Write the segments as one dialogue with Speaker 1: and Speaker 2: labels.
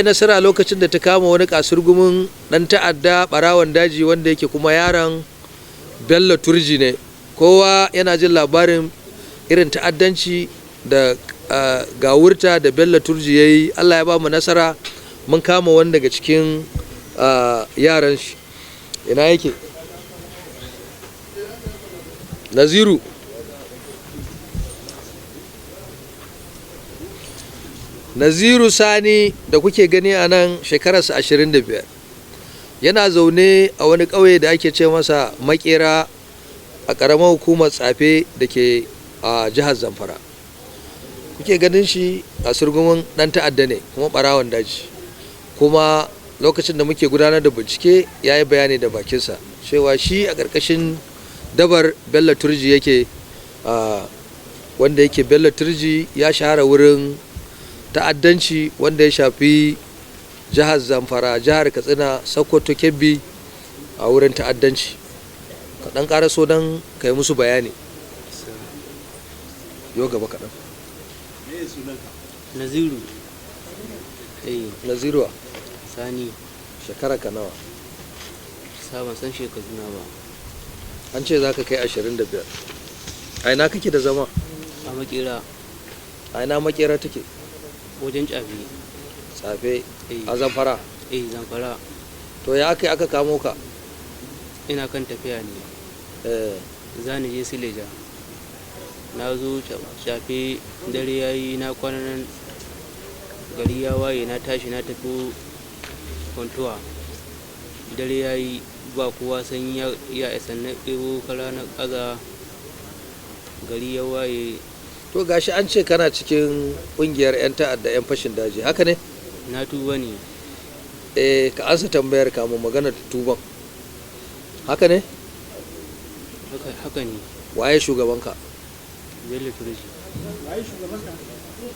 Speaker 1: Nasara lokacin da ta kama wani kasurgumin dan ta'adda, barawan daji, wanda yake kuma yaron Bello Turji ne. Kowa yana jin labarin irin ta'addanci da gawurta da Bello Turji ya yi. Allah ya ba mu nasara, mun kama wani daga cikin yaran shi. Ina yake? Naziru. Naziru Sani da kuke gani a nan, shekararsa 25, yana zaune a wani ƙauye da ake ce masa Makera a ƙaramar hukumar Tsafe da ke a jihar Zamfara. Kuke ganin shi a surgumin ɗan ta'adda ne kuma ɓarawon daji. Kuma lokacin da muke gudanar da bincike, ya yi bayani da bakinsa cewa shi a ƙarƙashin dabar Bello Turji yake, wanda yake Bello Turji ya shahara wurin ta'addanci wanda ya shafi jihar Zamfara, jihar Katsina, Sokoto, Kebbi a wurin ta'addanci. Kaɗan ƙaraso don ka yi musu bayani. Yo gaba kaɗan.
Speaker 2: Naziru. Eh.
Speaker 1: Naziruwa?
Speaker 2: Sani.
Speaker 1: Shekara ka nawa?
Speaker 2: Sabon san shekaru na ba.
Speaker 1: An ce za ka kai 25. A ina kake da zama?
Speaker 2: A Makera.
Speaker 1: A ina Makera take?
Speaker 2: Wajen Tsafe.
Speaker 1: Tsafe?
Speaker 2: Eh.
Speaker 1: A Zamfara?
Speaker 2: Eh, Zamfara.
Speaker 1: To, ya aka yi aka kamo ka?
Speaker 2: Ina kan tafiya ne. Za ni je Sileja. Na zo Tsafe, dare ya yi, na kwana nan, gari ya waye, na tashi na tafi Funtuwa. Dare ya yi, ba kowa, sanyi ya isa, na ɗebo kara na aza, gari ya waye.
Speaker 1: To, gashi an ce kana cikin ƙungiyar 'yan ta'adda, 'yan fashin daji, haka ne?
Speaker 2: Na tuba ne.
Speaker 1: Eh, ka ansa tambayar kamun magana tuban. Haka ne?
Speaker 2: Haka, haka ne.
Speaker 1: Waye shugabanka?
Speaker 2: Bello Turji.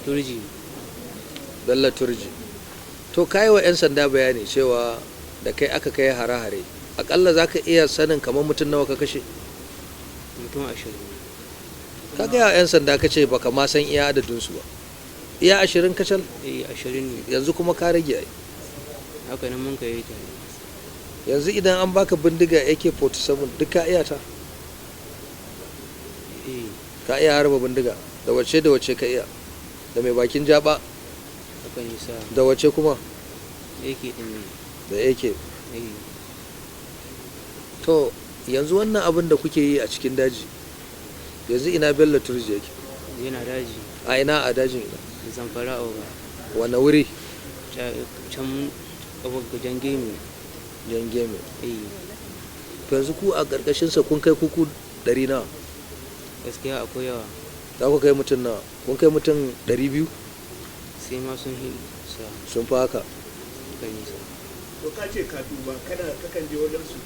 Speaker 2: Turji.
Speaker 1: Bello Turji. To, kai wa 'yan sanda bayani cewa da kai aka kai hare-hare. Akalla za ka iya sanin kamar mutum nawa ka kashe?
Speaker 2: Mutum 20.
Speaker 1: Ka gaya wa 'yan sanda, ka ce baka ma san iya adadinsu ba. Iya 20 kacal?
Speaker 2: Eh, 20 ne.
Speaker 1: Yanzu kuma ka rage ai.
Speaker 2: Haka nan mun kai tare.
Speaker 1: Yanzu idan an baka bindiga AK-47, duk ka iya ta?
Speaker 2: Eh.
Speaker 1: Ka iya harba bindiga? Da wace da wace ka iya? Da mai bakin jaba?
Speaker 2: Haka ne sa.
Speaker 1: Da wace kuma?
Speaker 2: AK din ne.
Speaker 1: Da AK?
Speaker 2: Eh.
Speaker 1: To, yanzu wannan abin da kuke yi a cikin daji, yanzu ina Bello Turji yake?
Speaker 2: Yana daji.
Speaker 1: A ina? A dajin ina?
Speaker 2: Zamfara oga.
Speaker 1: Wane wuri?
Speaker 2: Can gajen Gemi.
Speaker 1: Jangeme?
Speaker 2: Eh.
Speaker 1: To, yanzu ku a ƙarƙashinsa kun kai kuku 100 nawa?
Speaker 2: Gaskiya akwai yawa.
Speaker 1: Za ku kai mutum nawa? Kun kai mutum 200?
Speaker 2: Sai ma sun hi sa.
Speaker 1: Sun fi haka?
Speaker 2: Haka ne sa.
Speaker 3: To, ka ce ka tuba, kana kakan je wajen su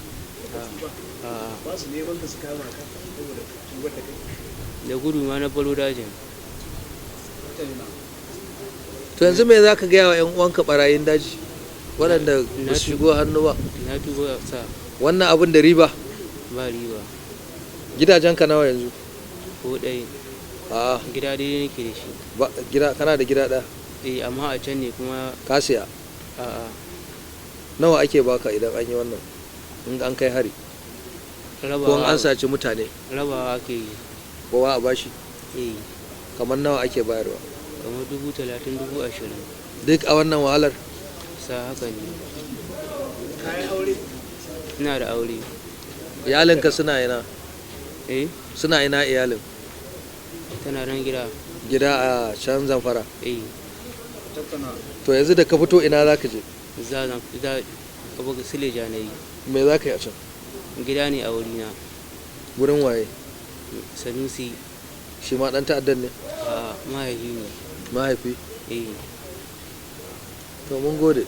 Speaker 3: ka tuba?
Speaker 2: A.
Speaker 3: Ba su neman ka su kama ka saboda tubar da kai?
Speaker 2: Da gudu ma na baro dajin.
Speaker 1: To, yanzu me za ka gaya wa 'yan uwanka barayin daji waɗanda ba su shigo hannu ba?
Speaker 2: Na tuba sa.
Speaker 1: Wannan abin da riba?
Speaker 2: Ba riba.
Speaker 1: Gidajenka nawa yanzu?
Speaker 2: Ko ɗaya.
Speaker 1: A
Speaker 2: Gida dai nake da shi.
Speaker 1: Ba gida, kana da gida ɗaya?
Speaker 2: Eh, amma a can ne kuma.
Speaker 1: Ka siya?
Speaker 2: A'a.
Speaker 1: Nawa ake baka idan an yi wannan, in an kai hari ko in
Speaker 2: Rabawa.
Speaker 1: an saci mutane?
Speaker 2: Rabawa ake yi.
Speaker 1: Kowa a bashi?
Speaker 2: Eh.
Speaker 1: Kamar nawa ake bayarwa?
Speaker 2: Kamar 30,000, 20,000.
Speaker 1: Duk a wannan wahalar?
Speaker 2: Sa, haka ne.
Speaker 3: Kayan aure?
Speaker 2: Ina da aure.
Speaker 1: Iyalinka suna ina?
Speaker 2: Eh.
Speaker 1: Suna ina iyalin?
Speaker 2: Tana nan gida.
Speaker 1: Gida a can Zamfara?
Speaker 2: Eh.
Speaker 1: To, yanzu da ka fito, ina za ka je?
Speaker 2: Za za abu Sileja na yi.
Speaker 1: Me za ka yi a can?
Speaker 2: Gida ne a wurina.
Speaker 1: Wurin waye?
Speaker 2: Sanusi.
Speaker 1: Shi ma dan ta'addan ne?
Speaker 2: A, mahaifi ne.
Speaker 1: Mahaifi?
Speaker 2: Eh.
Speaker 1: To, mun gode.